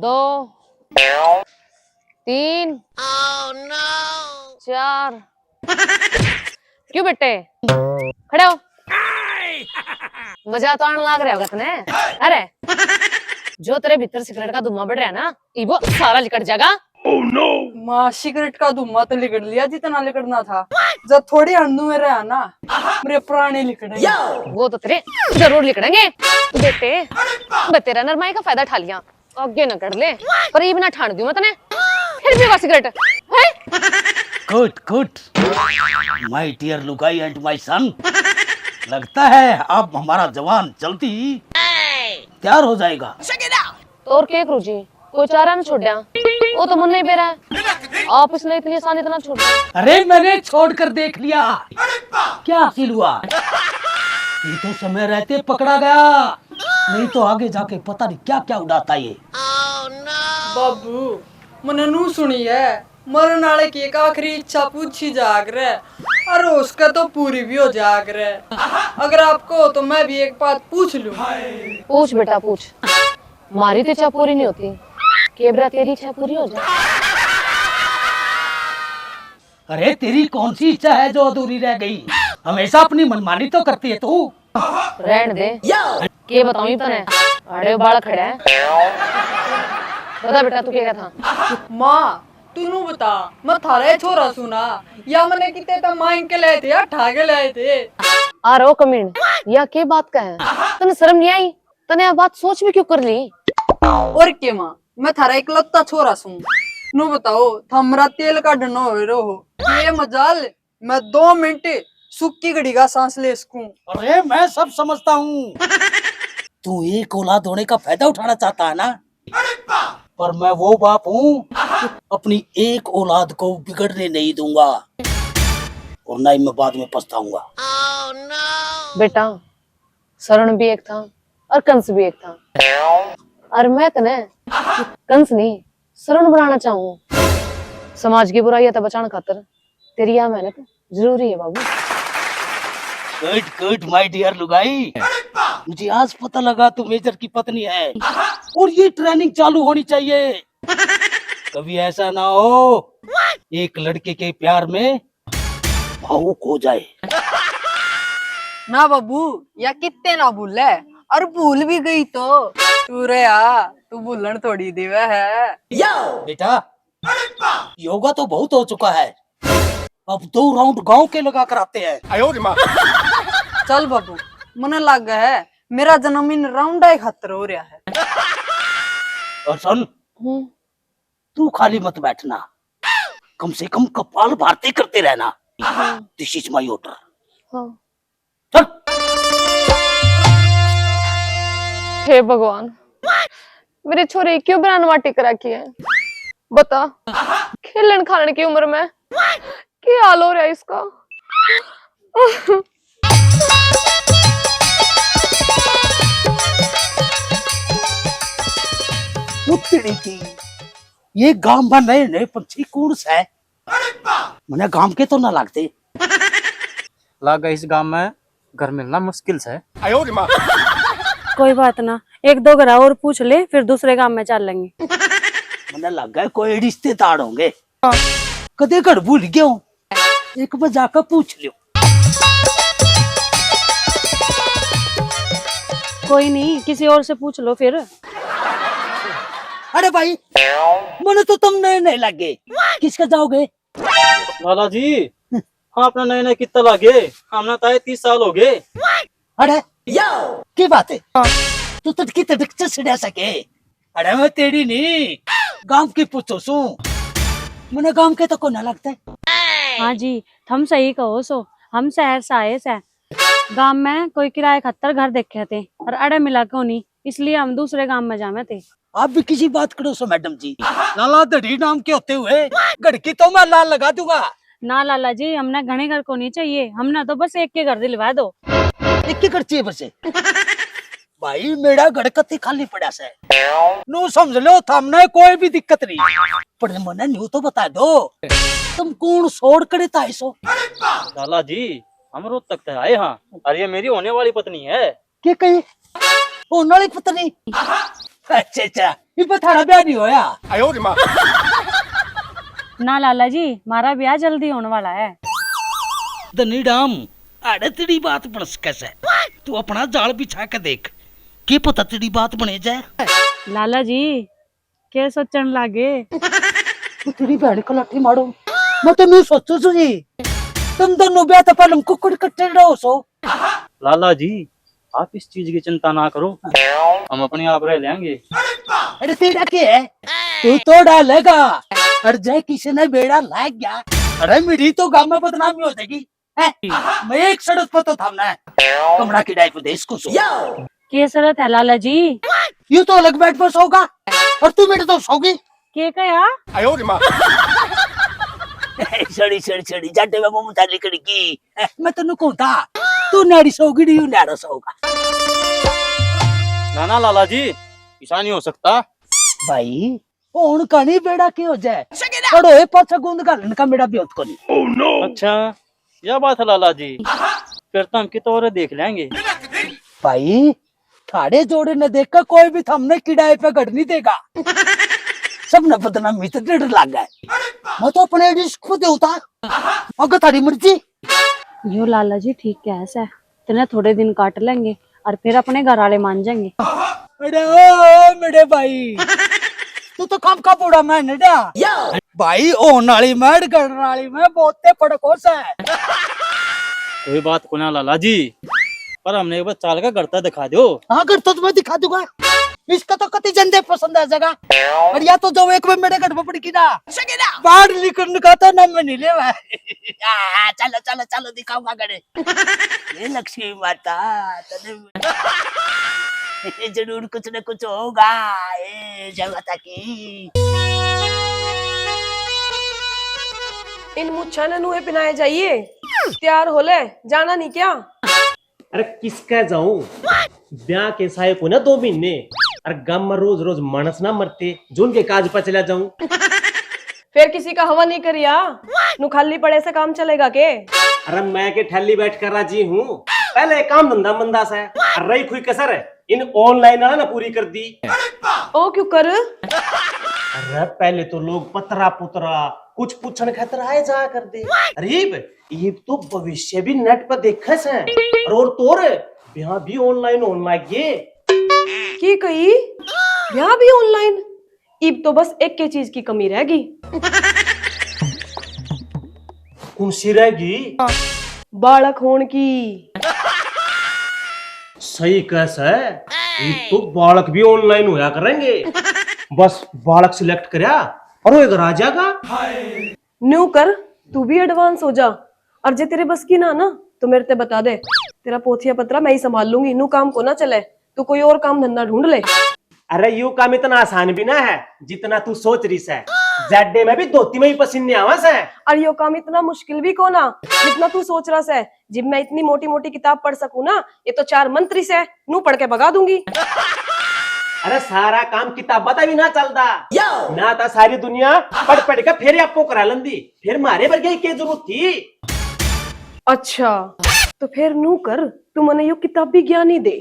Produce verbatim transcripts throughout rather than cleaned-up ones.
दो, तीन, चार। क्यों बेटे, खड़े हो। मजा तो आने लाग रहा होगा तने। अरे, जो तेरे भीतर सिगरेट का धुआं बढ़ रहा है ना, इबो सारा लिकड़ जाएगा। माँ, सिगरेट का धुआं तो लिकड़ लिया जितना लिकड़ना था। जब थोड़ी हंडू में रहा ना, मेरे प्राण ही लिकड़े। वो तो तेरे जरूर लिकड़ेंगे बेटे। बस तेरा नरमाई का फायदा उठा लिया, आगे ना कर ले, पर ये भी ना ठाण दूं मैं तने। फिर भी सिगरेट है। Good, good, my dear लुगाई and my son, लगता है अब हमारा जवान जल्दी ही तैयार हो जाएगा। तो और के करूँ जी, कोई चारा ना छोड़ा, वो तो मन नहीं बेरा है। आप इसने इतनी आसानी इतना छोड़ दो। अरे, मैंने छोड़ कर देख लिया, क्या हासिल हुआ? ये तो समय रहते पकड़ा गया, नहीं तो आगे जाके पता नहीं क्या क्या उड़ाता ये। बाबू, मने नू सुनी है, मरण आले की एक आखिरी इच्छा पूछी जाग रे, अरे उसका तो पूरी भी हो जाग रे। अगर आपको हो तो मैं भी एक बात पूछ लूं। पूछ बेटा पूछ, मारी तो इच्छा पूरी नहीं होती, के बेरा तेरी इच्छा पूरी हो जाए। अरे, तेरी कौन सी इच्छा है जो अधूरी रह गई? हमेशा अपनी मनमानी तो करती है तू। रहन दे, के बताऊं तने, अड़े बाल खड़ा है। बता बेटा, तू क्या था? माँ, तू नू बता, मैं थारे छोरा सुना, या मने किते तो मांग के लाए थे या ठा के लाए थे? आ रो कमीन, या के बात का है? तने शर्म नहीं आई? तने आ बात सोच भी क्यों कर ली? और के माँ, मैं थारा इकलौता छोरा सूं। नू बताओ, थमरा तेल काढ़नो हो रो हो, ये मजाल मैं दो मिनट सूखी घड़ी का सांस ले सकूं। अरे, मैं सब समझता हूँ। तू एक औलाद होने का फायदा उठाना चाहता है ना, पर मैं वो बाप हूँ, अपनी एक औलाद को बिगड़ने नहीं दूंगा, और ना ही मैं बाद में पछताऊंगा। बेटा, शरण भी एक था और कंस भी एक था, और मैं तने कंस नहीं, शरण बनाना चाहूँ। समाज की बुराइयां तै बचाण खातर तेरी यह मेहनत जरूरी है बाबू। Good, good, my dear लुगाई। मुझे आज पता लगा तू मेजर की पत्नी है, और ये ट्रेनिंग चालू होनी चाहिए। कभी ऐसा ना हो एक लड़के के प्यार में भावुक हो जाए। ना बाबू, या कित्ते ना भूले, और भूल भी गई तो तू रे आ, तू भूलन थोड़ी देवे है। बेटा, योगा तो बहुत हो चुका है, अब दो राउंड गांव के लगा कराते हैं। चल बाबू, मने लागे है मेरा जन्म इन राउंडा के खातर हो रहा है। और सुन, हम्म। तू खाली मत बैठना, कम से कम कपाल भारती करते रहना। हाँ। This is my order। हाँ। चल। हे भगवान, मेरे छोरे क्यों बरान माटी कर रखी है? बता, खेलन खालन की उम्र में क्या हाल हो रहा है इसका? उतड़ी की, ये गांव में नए नए पंछी कौन से है? मने गांव के तो ना लगते। लागे इस गांव में घर मिलना मुश्किल से। कोई बात ना, एक दो घर और पूछ ले, फिर दूसरे गांव में चल लेंगे। मने लगा कोई रिश्तेदार होंगे। कदे घर भूल गया हूँ, एक बार जाकर पूछ लियो। कोई नहीं, किसी और से पूछ लो फिर। अरे भाई, मने तो तुम नए नए लगे, किसका जाओगे? लाला जी, हाँ, अपना नए नए कितना लगे, हमने तो आए तीस साल हो गए। अरे, की बात है? तू तड़की तड़क से सिड़ा सके। अरे, मैं तेरी नहीं, गांव की पूछो सू। मने गांव के तो कोना लगता है। हाँ जी, थम सही कहो सो, हम शहर से आए से। गांव में कोई किराए खातर घर देखे थे और अड़े मिला कोनी, इसलिए हम दूसरे गांव में जावे थे। आप भी किसी बात करो सो मैडम जी। लाला धड़ी नाम के होते हुए घर की तो मैं लाल लगा दूंगा। ना लाला जी, हमने घणे घर को नहीं चाहिए, हमने तो बस एक के घर दिलवा दो। एक के घर चाहिए बस? भाई, मेरा घर कत्ती खाली पड़ा से। नू समझ लो, थामने कोई भी दिक्कत नहीं, पर मने न्यू तो बता दो, तुम कौन सोड़ कड़े ताए सो? लाला जी, हम रोहतक तक आए हाँ, और ये मेरी होने वाली पत्नी है। के कही? होने वाली पत्नी? अच्छा, अच्छा, इब थारा ब्याह नहीं होया? ना लाला जी, म्हारा ब्याह जल्दी होने वाला है। धनी डाम, आड़े तेरी बात बन सके सै। तू अपना जाल बिछा के देख, के पता तेरी बात बने जाए। लाला जी, के सोचण लागे? तू तेरी बहन को लाठी मारो, मैं तो नहीं सोचू सू जी। तुम दोनों ब्याह तो पहले कुकड़ कट्टे रहो सो। लाला जी, आप इस चीज की चिंता ना करो, हम अपने आप रह लेंगे। अरे तेरा के है, तू तो डालेगा। अरे जय किसी ने बेड़ा लाग गया, अरे मेरी तो गांव में बदनामी हो जाएगी। हैं? मैं एक सड़क पर तो था ना, कमरा किराए पे दे इसको सो। के जरूरत है लाला जी? ये तो अलग बेड पर सोगा और तू मेरे तो सोगी। के कहा? सड़ी सड़ी सड़ी जाटे में मुंह ताली कड़की। मैं तन्नू कहूं था, तू नाड़ी सोगी नहीं, यू नाड़ा सोगा। ना ना लाला जी, ऐसा नहीं हो सकता। भाई, हुण कणी बेड़ा के हो जाए, पड़ो ए पाछा गूंद घालन का मेरा ब्योत कोनी। अच्छा, यह बात है लाला जी, फिर तो हम कितोरे देख लेंगे। भाई, थारे जोड़े ने देख के कोई भी थमने किराए पे घर नहीं देगा। सब ने बदनामी तो डर लग गए। मैं तो अपने रिस्क पे देता। अगर थारी मर्जी। यो लाला जी ठीक कह सै, तने थोड़े दिन काट लेंगे और फिर अपने घर वाले मान जाएंगे। अरे ओ मेरे भाई, तू तो काम का बूढ़ा मैं नडा। भाई, होण वाली मैं, गढ़ वाली मैं, बहुत ते फर्क हो सै। कोई बात को ना लाला जी, पर हमने एक बार चाल का घर तक दिखा दो। हाँ, घर तो तुम्हें दिखा दूंगा। इसका तो कति जंदे पसंद आ जाएगा। और या तो जो एक बार मेरे घर में पड़ गई ना, बाहर निकलने का तो नाम नहीं ले भाई। चलो, चलो, चलो, दिखाऊंगा घरे। ये लक्ष्मी माता, तने जरूर कुछ न कुछ होगा। ए, जय माता की। इन मुच्छा ने नूहे पिनाए जाइए, तैयार हो ले, जाना नहीं क्या? अरे किसका जाऊं, ब्याह के साए को ना दो महीने, अरे गांव में रोज रोज मानस ना मरते, जो उनके काज पर चला जाऊं। फिर किसी का हवा नहीं करिया, नु खाली पड़े से काम चलेगा के? अरे मैं के ठल्ली बैठ कर राजी हूँ, पहले काम धंधा मंदा से, अरे रही खुई कसर इन ऑनलाइन वाला ना पूरी कर दी। ओ क्यों कर? अरे पहले तो लोग पतरा पुतरा कुछ पूछण खातर आए जा कर दे। अरे इब तो भविष्य भी नेट पर देखे से। और, और तोर ब्याह भी ऑनलाइन होने लग गए। की कही? ब्याह भी ऑनलाइन? इब तो बस एक के चीज की कमी रह गई। कौन सी रह गई? बालक होण की। सही कह सै, इब तो बालक भी ऑनलाइन होया करेंगे। बस बालक सिलेक्ट करया और वो घर आ जाएगा। न्यू कर, तू भी एडवांस हो जा, और जे तेरे बस की ना ना तो मेरे ते बता दे, तेरा पोथिया पत्रा मैं ही संभाल लूंगी। नू काम को ना चले, तू कोई और काम धंधा ढूंढ ले। अरे यू काम इतना आसान भी ना है जितना तू सोच रही सै। जाडे में भी धोती में ही पसीने आवा सै। और यो काम इतना मुश्किल भी कोना जितना तू सोच रहा सै। जिब मैं इतनी मोटी मोटी किताब पढ़ सकूं ना, ये तो चार मंत्री सै, नू पढ़ के भगा दूंगी। अरे सारा काम किताबा तै भी ना चलदा। ना तो सारी दुनिया पढ़ पढ़ के फेरे आपो करा लेंदी, फिर मारे वर्गे की जरूरत थी। अच्छा, तो फिर नू कर, तू मने यो किताबी ज्ञान ही दे।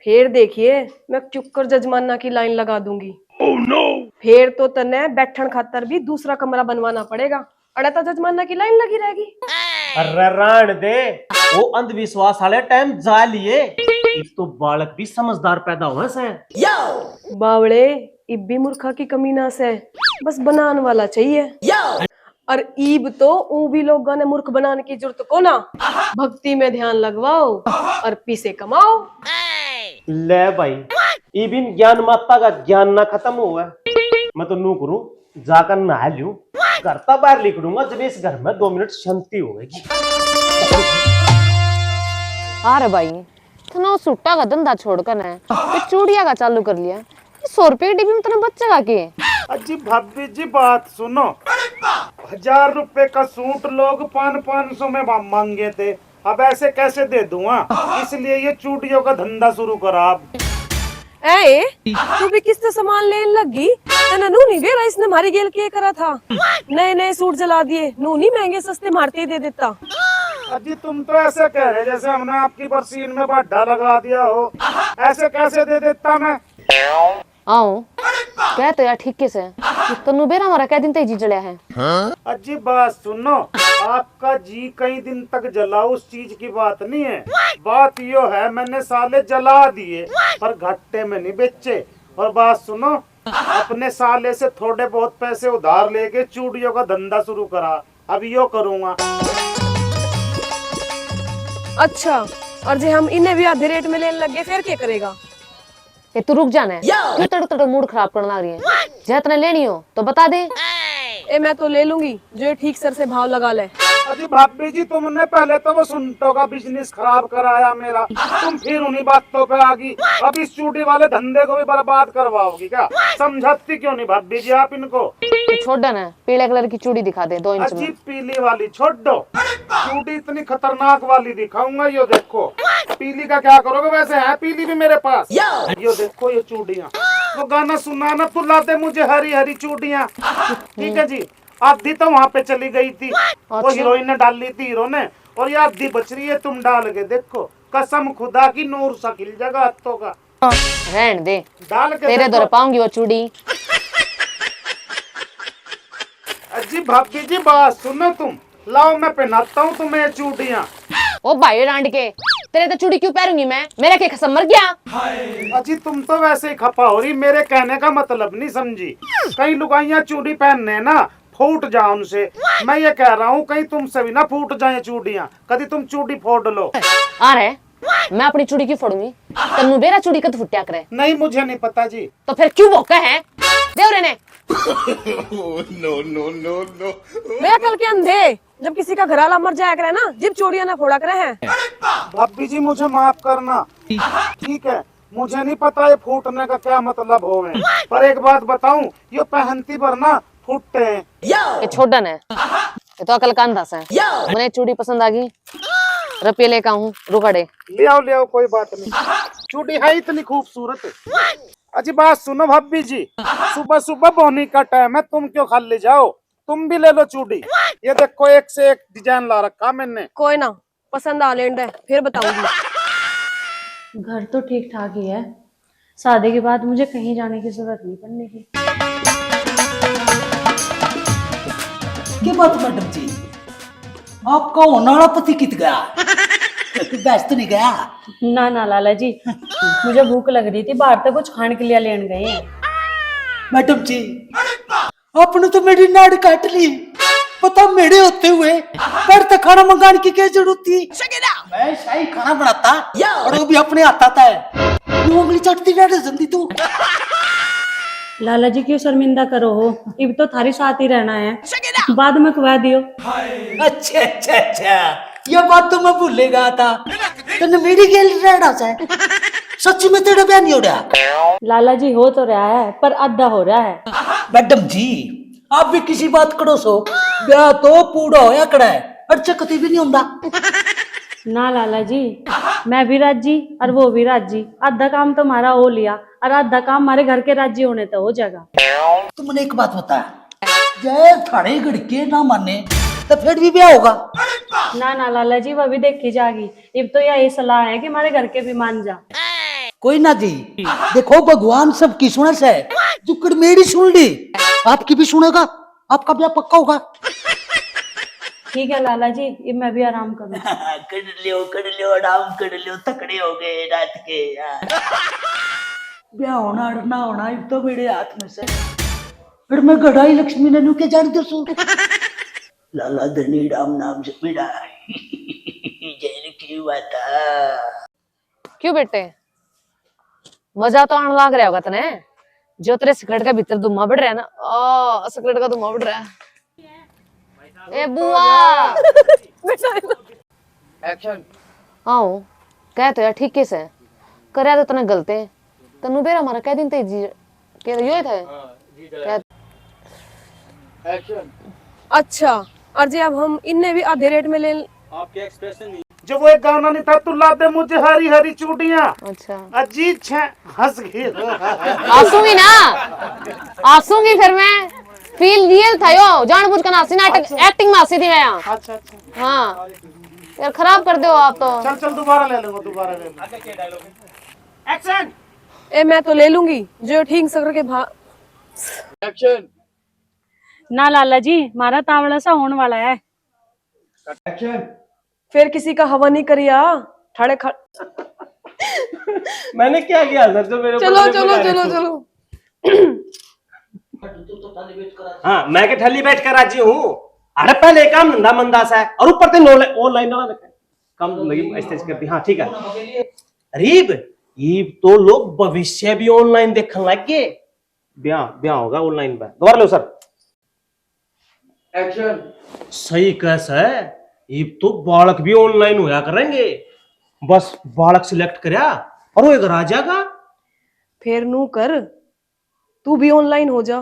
फिर देखिए, मैं क्यूकर जजमाना की लाइन लगा दूंगी। फिर तो तने बैठण खातर भी दूसरा कमरा बनवाना पड़ेगा। अड़े तो जजमाना की लाइन लगी रहेगी। अरे राण दे, वो अंधविश्वास वाले टाइम जा लिए। इब तो बालक भी समझदार पैदा हुए सै। बावले, इब भी मूर्खा की कमी ना सै, बस बनान वाला चाहिए। और ईब तो ऊ भी लोगां ने मूर्ख बनाने की जरूरत को ना, भक्ति में ध्यान लगवाओ और पीसे कमाओ। ले भाई, ईब इन ज्ञान माता का ज्ञान ना खत्म होवे। मैं तो नू करूं, जाकर नहा लूं, घर तक बाहर निकलूंगा जब इस घर में दो मिनट शांति होगी। हाँ रे भाई, तने वो सूटा का धंधा छोड़कर ने, तो चूड़िया का चालू कर लिया। ये सौ रुपए की डिब्बी में तने बचेगा के? अजी भाभी जी, बात सुनो। हजार रुपए का सूट लोग पान पान सौ में मा-, मांगे थे, अब ऐसे कैसे दे दूंगा? इसलिए ये चूड़ियों का धंधा शुरू करा अब। ए, तू भी किस्त सामान लेन लग गई? तने नू नहीं बेरा इसने हमारी गेल के करा था? नए नए सूट जला दिए, नू नहीं महंगे सस्ते मारते ही दे देता। अजी तुम तो ऐसे कह रहे जैसे हमने आपकी बरसीन में बाढ़ा लगा दिया हो। ऐसे कैसे दे देता मैं? आओ, कह तो यार ठीक के से। तन्नू बेरा हमारा कह दिन ते जी जलिया है। अजी बात सुनो, आपका जी कई दिन तक जला, उस चीज की बात नहीं है। बात यो है, मैंने साले जला दिए, पर घट्टे में नहीं बेचे। और बात सुनो, अपने साले से थोड़े बहुत पैसे उधार लेके चूड़ियों का धंधा शुरू करा। अब यो करूंगा। अच्छा, और जे हम इन्हें भी आधे रेट में लेने लग गए, फिर क्या करेगा? ए, तू रुक जा ना। क्यों तड़ तड़ मूड खराब करने लग रही है? जै तने लेनी हो तो बता दे। ए, मैं तो ले लूंगी, जो ये ठीक सर से भाव लगा ले। अजी भाभी जी, तुमने पहले तो वो सुंटों का बिजनेस खराब कराया मेरा, तुम फिर उन्हीं बातों पे आ गई। अब इस चूड़ी वाले धंधे को भी बर्बाद करवाओगी क्या? समझाती क्यों नहीं भाभी जी आप इनको? तू छोड़ ना, पीले कलर की चूड़ी दिखा दे, दो इंच अजी में। पीली वाली छोड़ दो, चूड़ी इतनी खतरनाक वाली दिखाऊंगा। यो देखो, पीली का क्या करोगे? वैसे है पीली भी मेरे पास। यो देखो, ये चूड़ियां, वो गाना सुना ना, तू ला दे मुझे हरी हरी चूड़ियां। ठीक है जी, आधी तो वहां पे चली गई थी, वो अच्छा। हीरोइन ने डाल ली थी हीरो ने, और ये आधी बच रही है, तुम डाल के देखो, कसम खुदा की, नूर सा खिल जाएगा हाथों का। रहन दे, डाल के तेरे देखो। दर पाऊंगी वो चूड़ी। अजी भाभी जी, बात सुनो तुम, लाओ मैं पहनाता हूँ तुम्हें ये चूड़ियाँ। ओ भाई डांड के, तेरे तो चूड़ी क्यों पहनूंगी मैं? मेरा के खसम मर गया? अजी तुम तो वैसे ही खपा हो रही, मेरे कहने का मतलब नहीं समझी। कई लुगाइयाँ चूड़ी पहनने ना फूट जा उनसे, मैं ये कह रहा हूँ कहीं तुमसे भी ना फूट जाए चूड़ियाँ, कभी तुम चूड़ी फोड़ लो। आ रहे, मैं अपनी चूड़ी क्यों फोड़ूंगी? तन्नू बेरा चूड़ी कद फुटिया करे? नहीं, मुझे नहीं पता जी। तो फिर क्यों भौंके है? दे उरे ने। No, no, no, no। बे अकल के अंधे, जब किसी का घराला मर जाया करे ना, जिब चूड़ियां ना फोड़ा करे हैं। भाभी जी, मुझे माफ करना, ठीक है? मुझे नहीं पता ये फूटने का क्या मतलब होवे, पर एक बात बताऊं, ये पहनती भर ना फूटते हैं। ये छोड़न है, ये तो अकल का अंधा से। मैंने चूड़ी पसंद आ गई, रुपये लेकर आऊं, रुक अड़े। ले आओ, ले आओ, कोई बात नहीं। चूड़ी है इतनी खूबसूरत। अच्छी बात सुनो भाभी जी, सुबह सुबह बोनी का टाइम है, तुम क्यों खाली जाओ, तुम भी ले लो चूड़ी। ये देखो, एक से एक डिजाइन ला रखा मैंने। कोई ना, पसंद आ लेने दे, फिर बताऊंगी। घर तो ठीक ठाक ही है, शादी के बाद मुझे कहीं जाने की जरूरत नहीं पड़ने की। के बात मैडम जी, आपका होने वाला पति कित गया? व्यस्त नहीं गया? ना ना लाला जी, मुझे भूख लग रही थी, बाहर तक कुछ खाने के लिए लेने गए हैं। मैडम जी, आपने तो मेरी नाड़ काट ली। पता मेरे होते हुए घर तक खाना मंगाने की क्या जरूरत थी? मैं शाही खाना बनाता और वो भी अपने हाथा तै। यूं उंगली चटती बैठ जंदी तू। लाला जी क्यों शर्मिंदा करो हो, इब तो थारी साथ ही रहना है, बाद में खुआ दियो। अच्छा, अच्छा, अच्छा, ये बात तो मैं भूल गया था। तन्ने मेरी गेल रहना से। सच्ची में तेरा ब्याह नहीं हो रहा? लाला जी हो तो रहा है, पर आधा हो रहा है। मैडम जी, आप भी किसी बात करो सो, ब्याह तो पूरा होया खड़ा है, अच्छा कती भी नहीं होंदा। ना लाला जी, मैं भी राजी और वो भी राजी, आधा काम तो हमारा हो लिया और आधा काम हमारे घर के राजी होने तो हो जाएगा। तू मने एक बात बता, जै थारे घर के ना माने, तो फिर भी ब्याह होगा? ना ना लाला जी, वो भी देखी जागी, इब तो यही सलाह है कि हमारे घर के भी मान जा। कोई ना जी, देखो भगवान सबकी सुने से, जुकड़ मेरी सुन ली, आपकी भी सुनेगा, आपका ब्याह पक्का होगा। ठीक है लाला जी, इब मैं भी आराम करूँ। कर लियो, कर लियो, आराम कर लियो, तकड़े हो गए रात के यार। ब्याह होना और ना होना, इब तो मेरे हाथ में से। फिर मैं गढ़ाई लक्ष्मी ने न्यू के जान दो सू। लाला धनी राम नाम से पीड़ा। जहर की हुआ था। क्यों बेटे, मजा तो आने लाग रहा होगा तने, जो तेरे सिगरेट के भीतर धुआं बढ़ रहा है ना। ओ, सिगरेट का धुआं बढ़ रहा है। ए बुआ। एक्शन। आओ, कह तो यार ठीक कैसे है, करया तो तने गलते। तन्नू बेरा मारा कह दिन ते जी, के यो ही था। हाँ, जी, कह एक्शन। अच्छा, और जी अब हम इनने भी आधे रेट में ले। आपके एक्सप्रेशन नहीं। जो वो एक गाना नहीं था, तू ला दे मुझे हरी हरी चूड़ियां। अच्छा। अजीत छे हंस गई। हंसूंगी ना, हंसूंगी फिर मैं। फील रियल था यो, जानबूझ कर हंसी, नाटक, अच्छा। एक्टिंग में हंसी थी मैं यहाँ। अच्छा, अच्छा। हाँ। यार खराब कर दो आप तो। चल, चल, दोबारा ले लेंगे, दोबारा ले लेंगे। एक्शन। ए, मैं तो ले लूंगी जो ठीक सकर के भा। एक्शन। ना लाला जी, मारा तावड़ा सा होने वाला है। एक्शन। फिर किसी का हवा नहीं करिया ठाणे खा। मैंने क्या किया सर, जो मेरे ऊपर चलो blame चलो लगा रहे चलो हो? चलो। हाँ, मैं के ठल्ली बैठ कर राजी हूँ। अरे पहले काम धंधा मंदा सा है और ऊपर से ऑनलाइन वाला काम जिंदगी में ऐसे कर दी। हाँ ठीक है। अरीब, ईब तो लोग भविष्य भी ऑनलाइन देखने लग गए। ब्याह ब्याह होगा ऑनलाइन पे। दोबारा लो सर। एक्शन। सही कह सै, ईब तो बालक भी ऑनलाइन होया करेंगे। बस बालक सिलेक्ट करया और वो एक राजा का। फिर नू कर, तू भी ऑनलाइन हो जा।